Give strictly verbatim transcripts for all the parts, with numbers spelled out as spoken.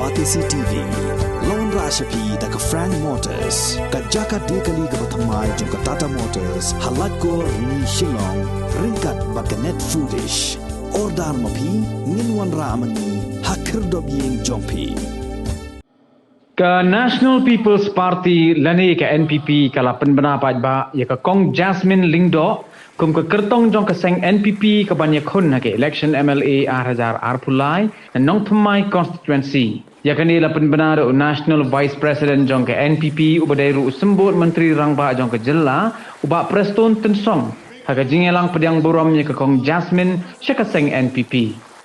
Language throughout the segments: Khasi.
Batesi T V. Long ra sha phi da ka Frank Motors, ka jaka de kali kaba thymmai jong ka Tata Motors, ha Laitkor, Rni, Shillong, ryngkat bad ka Net Foodish. Order ma phi, ngin wanrah ma ngi ha khyrdop ïing jong phi. Ka National People's Party lane ka N P P ka la pynbna paidbah ïa ka Kong Jasmine Lyngdoh kum ka kyrtong jong ka seng N P P ka ban ïakhun ha ka election M L A ar hajar arphew lai na Nongthymmai constituency. Ïa kane la pynbna da u National Vice President jong ka N P P uba dei ruh u symbud Myntri Rangbah jong ka jylla, u Bah Prestone Tynsong, ha ka jingïalang pdiang burom ïa ka Kong Jasmine sha ka seng N P P.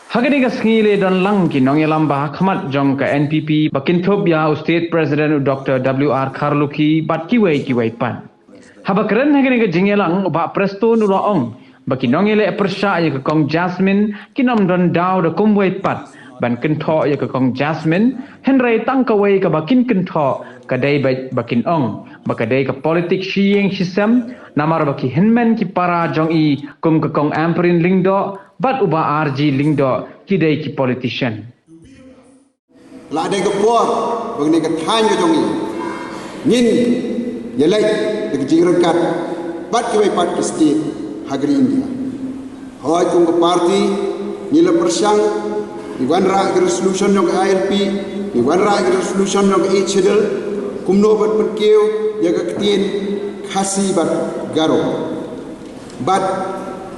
Ha kane ka sngi la don lang ki nongïalam ba ha khmat jong ka N P P ba kynthup ïa u State President u Doctor W R Kharlukhi bad kiwei kiwei pat. Haba kren ha kane ka jingïalang, u Bah Prestone u la ong ba ki nongïaleh pyrshah ïa ka Kong Jasmine kin ym don daw da kumwei pat ban kynthoh ïa ka Kong Jasmine, hynrei tang kawei kaba kin kynthoh ka dei beit ba kin ong ba ka dei ka politik shi ïing shi sem, namar ba ki hynmen ki para jong i kum ka Kong Ampareen Lyngdoh bad u Bah R G Lyngdoh ki dei ki politician. La dei ka por ba kane ka thaiñ ka jong ngi ngin ïaleit da ka jingryngkat bad kiwei pat ki state ha ka ri India. Hooid, kum ka party ngi la pyrshang, ngi wanrah ka resolution jong ka I L P, ngi wanrah ka resolution jong ka Eighth Schedule, kumno ban pynkiew ïa ka ktien Khasi bad Garo. Bad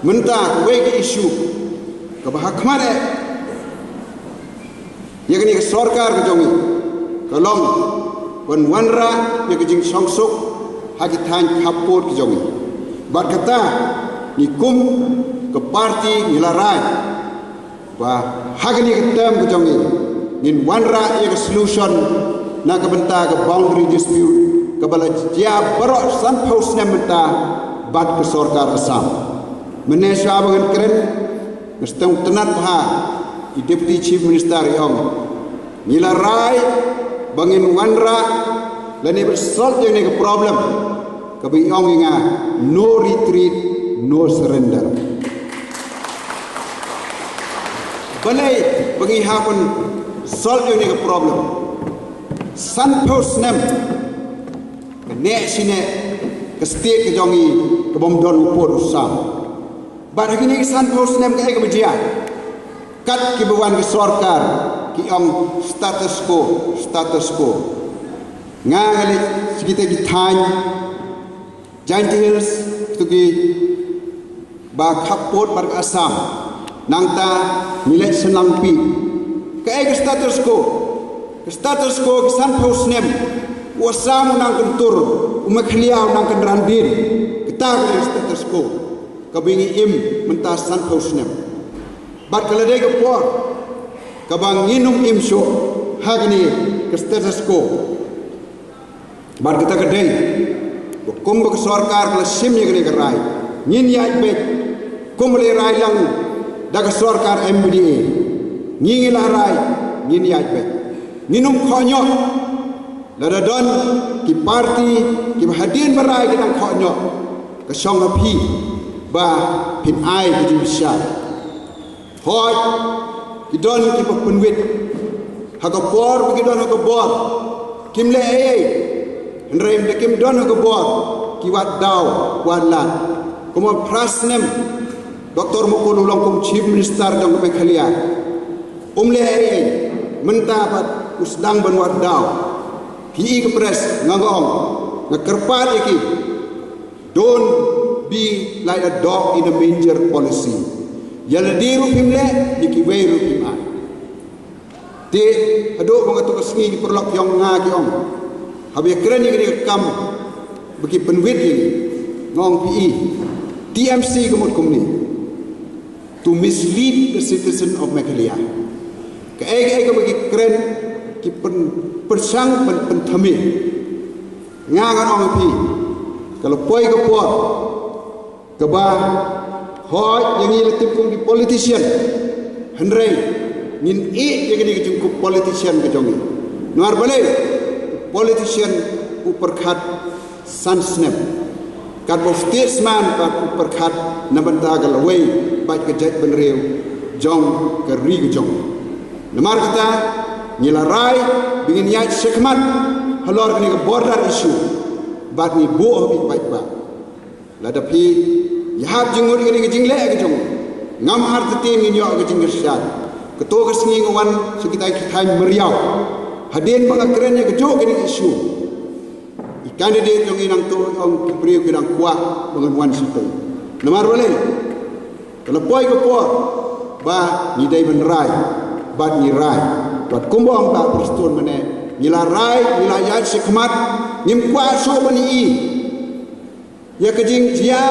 mynta kawei ka issue kaba ha khmat eh ïa kane ka sorkar ka jong ngi ka long ban wanrah ïa ka jingshongsuk ha ki thaiñ khappud ka jong ngi. Bad kata ngi kum ka party ngi la rai ba ha kane ka term ka jong ngi ngin wanrah ïa ka solution na ka bynta ka boundary dispute kaba la jia baroh sanphew snem mynta bad ka sorkar Assam. Mynne shuwa ba ngan kren, nga sdang tynnat bha i Deputy Chief Minister i ong, ngi la rai ba ngin wanrah lane ban solve ïa kane ka problem kaba i ong ïa nga, no retreat, no surrender. Balei ba ngi hap ban solve ïa kane ka problem? Sanphew snem ka neh shi neh ka state ka jong ngi ka bym don u pud u sam. Bad ha kine ki sanphew snem kaei kaba jia? Kat kiba wan ki sorkar ki ong status quo, status quo. Nga nga leit sha kita ki thaiñ Jaintia Hills, kito kiba khappud bad ka Assam. Nangta ngi leit sha Langpih. Kaei ka status quo? Ka status quo ki sanphew snem, u Assam u nang kyntur, u Meghalaya u nang kynran dien. Kata ka dei ka status quo kaba ngi im mynta sanphew snem. Bad ka la dei ka por kaba ngin ym im shuh ha kane ka status quo. Bad kata ka dei ba kumba ka sorkar ka la shim ïa kane ka rai, ngin ïaid beit kumba la rai lang da ka sorkar M D A. Ngi ngi la rai, ngin ïaid beit. Ngin ym khohñioh. Lada don ki party kiba hadien ba rai ki dang khohñioh, ka shong ha phi ba phin ai ka jingbishar. Hooid, ki don kiba pynwit ha ka por ba ki don ha ka bor, kim leh ei ei. Hynrei ynda kim don ha ka bor, ki wad daw, wad lad. Kumba phra snem Doctor Mukul u long kum Chief Minister jong ka Meghalaya, um leh ei ei. Mynta pat u sdang ban wad daw. Ki i ka press, nga nga ong, nga kyrpad ïa ki, don't be like a dog in a manger policy. Ïa lade ruh phim leh, ïa kiwei ruh phim ai. Te haduh ba nga tu ka sngi ki paralok ki ong, nga ki ong, haba ïa kren ïa kane ka kam ba ki pynwit ïa ngi, nga ong, phi i, T M C ka mut kumne, to mislead the citizen of Meghalaya. Kaei kaei kaba ki kren ki pyn, pyrshang pyn, pynthame. Nga ngan ong ïa phi, ka la poi ka por kaba, hooid, ïa ngi la tip kum ki politician, hynrei ngin ïeh ïa kane ka jingkup politician ka jong ngi. Namar balei? Politician u pyrkhat san snem, katba u statesman pat u pyrkhat na bynta ka lawei bad ka jaitbynriew jong ka ri ka jong ngi. Namar kata, Ngi la rai ba ngin ïaid shakhmat halor kane ka border issue bad ngi buh ha phi paidbah. Lada phi ïahap jingmut ïa kane ka jingleh ka jong ngi, ngam artatien ngin ïoh ka jingkyrshan. Kato ka sngi nga wan sha kita ki thaiñ mariaw hadien ba nga kren ïa kajuh kane ka issue. I candidate jong ngi nangto ong ki briew ki dang kwah ba ngan wan shatei. Namar balei? Ka la poi ka por ba ngi dei ban rai bad ngi rai. Bad kumba ong Bah Prestone mynne, ngi la rai, ngi la ïaid shakhmat, ngim kwah shuh ban ïohi ïa ka jingjia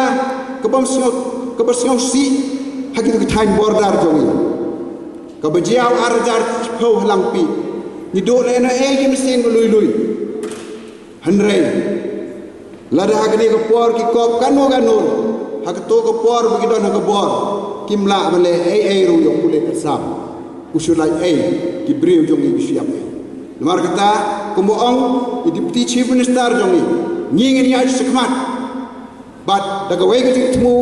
kaba sngew, kaba sngewsih ha kito ki thaiñ border jong ngi. Kaba jia u ar hajar shiphew ha Langpih, ngi duh lehnohei ki mynsiem ba lui lui. Hynrei lada ha kane ka por ki kop kano kano, ha kato ka por ba ki don ha ka bor, kim lah ban leh ei ei ruh ïa u pulit Assam. U shu lait ei ki briew jong ngi ki shu ïap ei. Namar kata, kumba ong i Deputy Chief Minister jong ngi, ngi ngin ïaid shakhmat bad da kawei ka jingthmu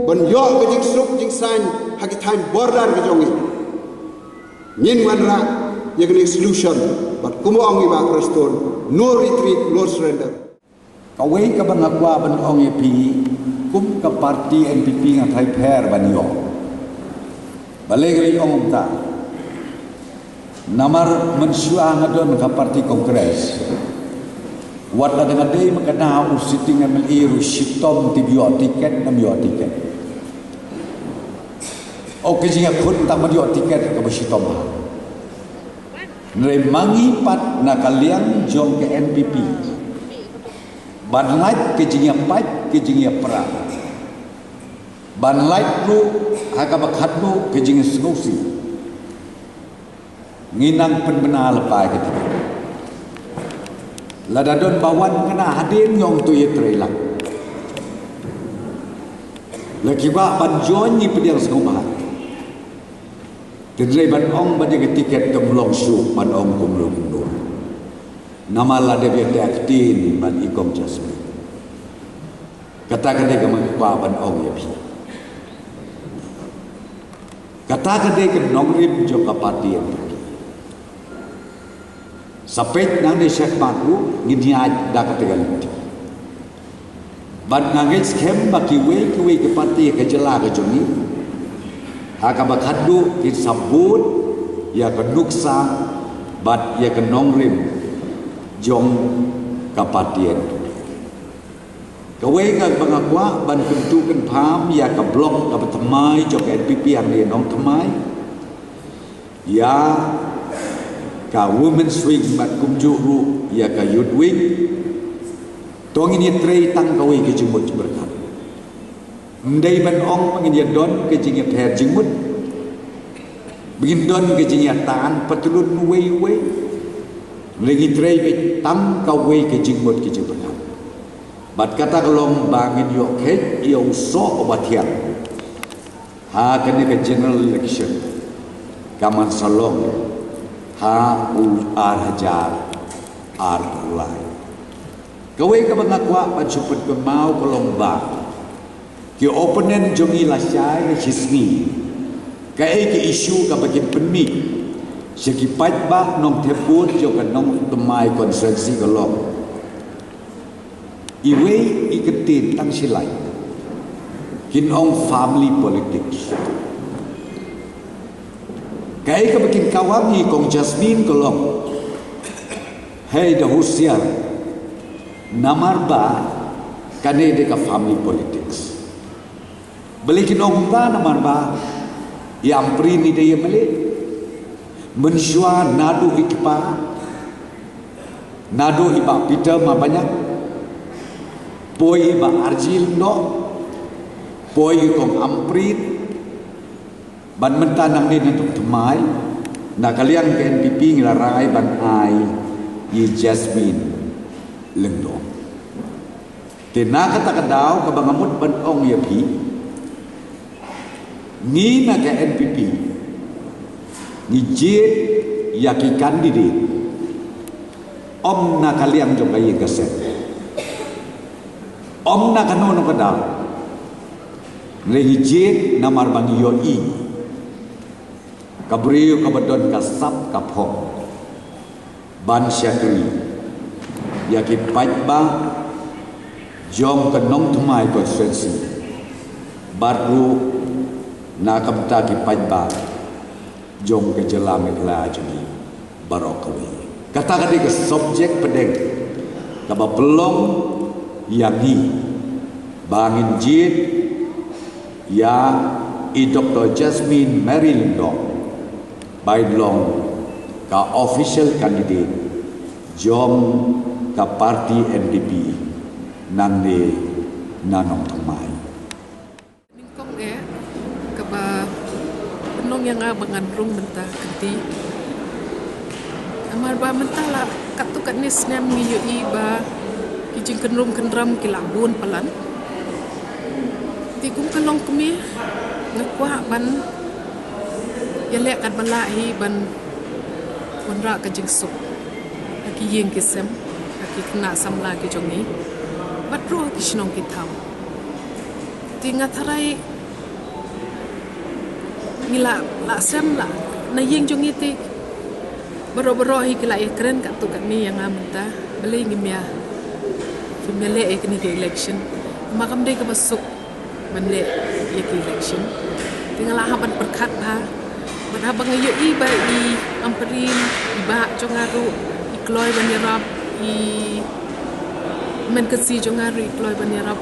ban ïoh ka jingsuk jingsaiñ ha ki thaiñ border ka jong ngi. Ngin wanrah ïa kane solution bad kumba ong i Bah Prestone, no retreat, no surrender. Kawei kaba nga kwah ban ong ïa phi, kum ka party N P P nga tharai pher ban ïoh. Balei nga ong kumta? Namar mynshuwa nga don ka party Congress, wat la da nga dei mynta u sitting M L A ruh shitom tip ïoh tiket nam ïoh tiket. O ka jingïakhun tang ban ïoh tiket kaba shitom ha. Hynrei ma ngi pat na ka liang jong ka N P P, ban lait ka jingïapait ka jingïapra, ban lait ruh ha kaba khatduh ka jingsngewsih, ngi nang pynbna lypa ïa kata. Lada don ba wan kane hadien ngi ong to ïatrei lang. La ki kwah ban join ngi pdiang sngewbha. Te dei ban ong ba dei ka tiket kam long shuh ban ong kumno kumno. Namar la dep ïa teh ktien ban i kong Jasmine. Kata ka dei kaba nga kwah ban ong ïa phi. Kata ka dei ka nongrim jong ka party N P P. Sa peit nangne shakhmat ruh ngin ïaid da kata ka lynti. Bad nga ngeit skhem ba kiwei kiwei ki party ha ka jylla ka jong ngi, ha kaba khatduh kin sa bud ïa ka nuksa bad ïa ka nongrim jong ka party N P P. Kawei kaba nga kwah ban kyntu kynpham ïa ka block kaba thymmai jong ka N P P hangne Nongthymmai, ïa ka women's wing bad kumjuh ruh ïa ka youth wing. To ngin ïatrei tang kawei ka jingmut jingpyrkhat. Ym dei ban ong ba ngin ïa don ka jingïapher jingmut, ba ngin don ka jingïatan patlun uwei uwei. Ngin ïatrei beit tang kawei ka jingmut ka jingpyrkhat. Bad kata ka long ba ngin ïoh kheit ïa u soh uba thiang ha kane ka general election ka man sa long ha u ar hajar arphew lai. Kawei kaba nga kwah ban shu pynkynmaw ka long ba ki opponent jong ngi lashai la shisngi, kaei ka issue kaba kin pynmih sha ki paidbah nongthep vote jong ka Nongthymmai constituency ka long, iwei i kyntien tang shi lain, kin ong family politics. Kaei kaba kin kawang i kong Jasmine ka long, hei da husiar, namar ba kane dei ka family politics. Balei kin ong kumta? Namar ba i Ampareen i dei i M L A. Mynshuwa naduh i kpa, naduh i Bah Peter Marbaniang, poi i Bah R G Lyngdoh, poi i kong Ampareen, bad mynta nangne na Nongthymmai, na ka liang ka N P P ngi la rai ban ai i Jasmine Lyngdoh. Te na kata ka daw kaba nga mut ban ong ïa phi, ngi na ka N P P ngi jied ïa ki candidate ym na ka liang jong ka ïing ka sem, ym na kano kano ka daw. Ngi jied namar ba ngi ïohi ka briew kaba don ka sap ka phong. ban shakri ïa ki paidbah jong ka Nongthymmai constituency bad ruh na ka bynta ki paidbah jong ka jylla Meghalaya jong ngi baroh kawei. Kata ka dei ka subject pdeng kaba pynlong ïa ngi ba ngin jied ïa i Doctor Jasmine Mary Lyngdoh ba in long ka official candidate jong ka party N P P nangne na Nongthymmai. Nyngkong eh kaba pynlong ïa nga ba ngan rung mynta kynti. Namar ba mynta la katto katne snem ngi ïohi ba ki jingkynrum kynram ki la bun palat. Te kum ka longkmie nga kwah ban ïaleh katba lah hi ban wanrah ka jingsuk ha ki ïing ki sem, ha ki khynnah samla ki jong ngi, bad ruh ha ki shnong ki thaw. Te nga tharai ngi la, la sem la na ïing jong ngi te baroh baroh hi ki la ïakren katto katne ïa nga mynta. Balei ngim ïa, ngim ïaleh ïa kine ki election? Ma kam dei kaba suk ban leh ïa ki election? Te nga la hap ban pyrkhat bha. Bad haba nga ïohi ba i Ampareen, i bah jong nga ruh i kloi ban ïarap, i hynmen ka sngi jong nga ruh i kloi ban ïarap,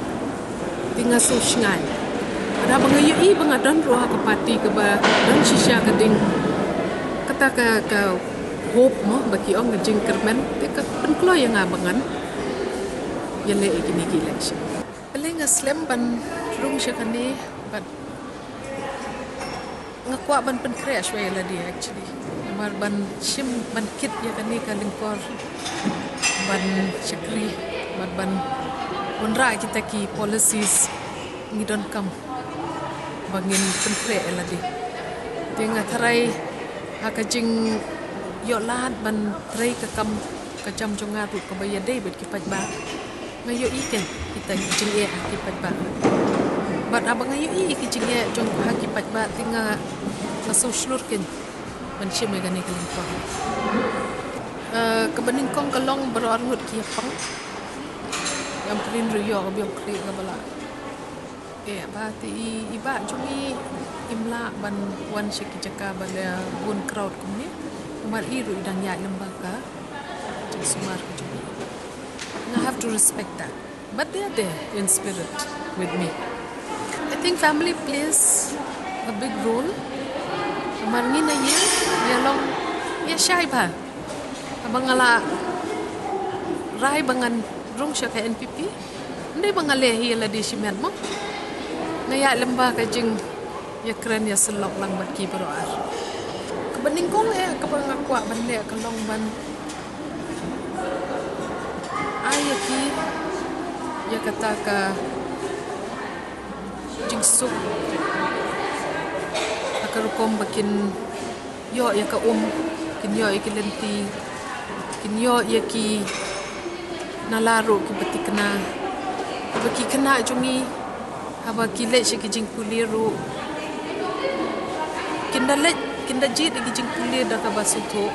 te nga sngewshngaiñ. Bad haba nga ïohi ba nga don ruh ha ka party kaba don shisha ka ding, kata ka, ka hope mo, ba ki ong ka jingkyrmen, te ka pynkloi ïa nga ba ngan ïaleh ïa kine ki election. Balei nga slem ban rung sha kane, bad nga kwah ban pynkhreh shwa ïa lade actually. Namar ban shim ban kit ïa kane ka lyngkor ban shakri, ban, ban wanrah kita ki policies ngi donkam ba ngin pynkhreh ïa lade. Te nga tharai ha ka jingïoh lad ban trei ka kam ka jam jong nga ruh kaba ïadei bad ki paidbah, nga ïohi kein kita ki jingeh ha ki paidbah. Bad haba nga ïohi ki jingeh jong ha ki paidbah te nga, nga sngewshlur kein ban shim ïa kane ka lyngkor. Eh, kaba nyngkong ka long baroh arngut ki ïa pang. I Ampareen ruh ïoh ka biang khlieh kaba la eh, ba te i, i bah jong ngi im lah ban wan sha ki jaka ba la bun crowd kumne. Namar i ruh i dang ïaid lyngba ka jingsumar ka jong ngi. And I have to respect that. But they are there in spirit with me. I think family plays a big role. Namar ngi na ïing, ïa long, ïa shai bha. Haba nga la rai ba ngan rung sha ka N P P, ym dei ba nga leh hi ïa lade shimet mo. Nga ïaid lyngba ka jingïakren ïasyllok lang bad ki baroh ar. Kaba nyngkong eh kaba nga kwah ban leh ka long ban ai ïa ki, ïa kata ka jingsuk ha ka rukom ba kin ïoh ïa ka um, kin ïoh ïa ki lynti, kin ïoh ïa ki nala ruh kiba thikna. Ba ki khynnah jong ngi haba ki leit sha ki jingpule ruh, kin da leit, kin da jied ïa ki jingpule da kaba sngewthuh.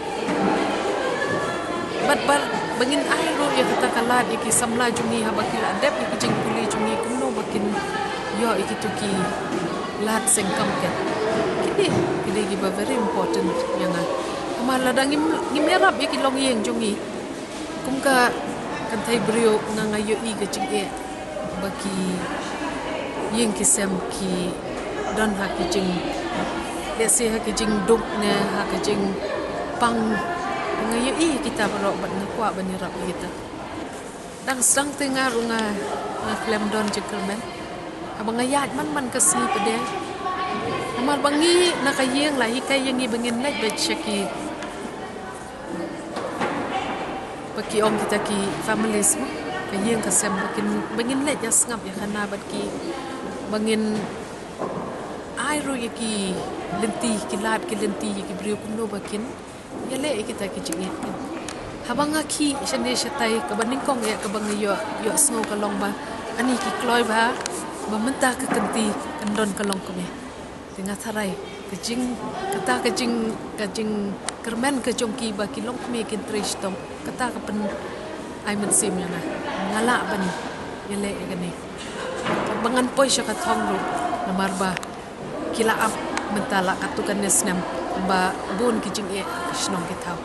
Bad ba, ba ngin ai ruh ïa kata ka lad ïa ki samla jong ngi haba ki la dep ïa ki jingpule jong ngi kumno ba kin ïoh ïa kito ki lad seng kam kein. Kine ki dei kiba very important ïa nga. Namar lada ngim, ngim ïarap ïa ki longïing jong ngi, kum ka kynthei briew nga, nga ïohi ka jingeh ba ki ïing ki sem ki don ha ki jing, lehse ha ki jingduk ne ha ki jingpang. Nga ïohi kita baroh bad nga kwah ban ïarap ïa kita. Dang sdang te nga ruh nga, nga khlem don jingkyrmen. Haba nga ïaid man man ka sngi pat de. Namar ba ngi na ka ïing la hikai ïa ngi ba ngin leit beit sha ki, ba ki ong kita ki families mo, ka ïing ka sem, ba kin, ba ngin leit ïa sngap ïa khana bad ki, ba ngin ai ruh ïa ki lynti, ki lad ki lynti ïa ki briew kumno ba kin ïaleh ïa kita ki jingeh. Haba nga khie shane shatai, kaba nyngkong eh kaba nga ïoh, ïohsngew ka long ba ani ki kloi bha ba mynta ka kynti kan don ka longkmie. Te nga tharai ka jing, kata ka jing, ka jing, Kyrmen ka jong ki ba ki longkmie kin trei shitom, kata ka pyn ai mynsiem ïa nga. Nga lah ban ïaleh ïa kane. Ba ngan poi sha ka thong ruh, namar ba ki la ap mynta la katto katne snem ba bun ki jingeh shnong ki thaw.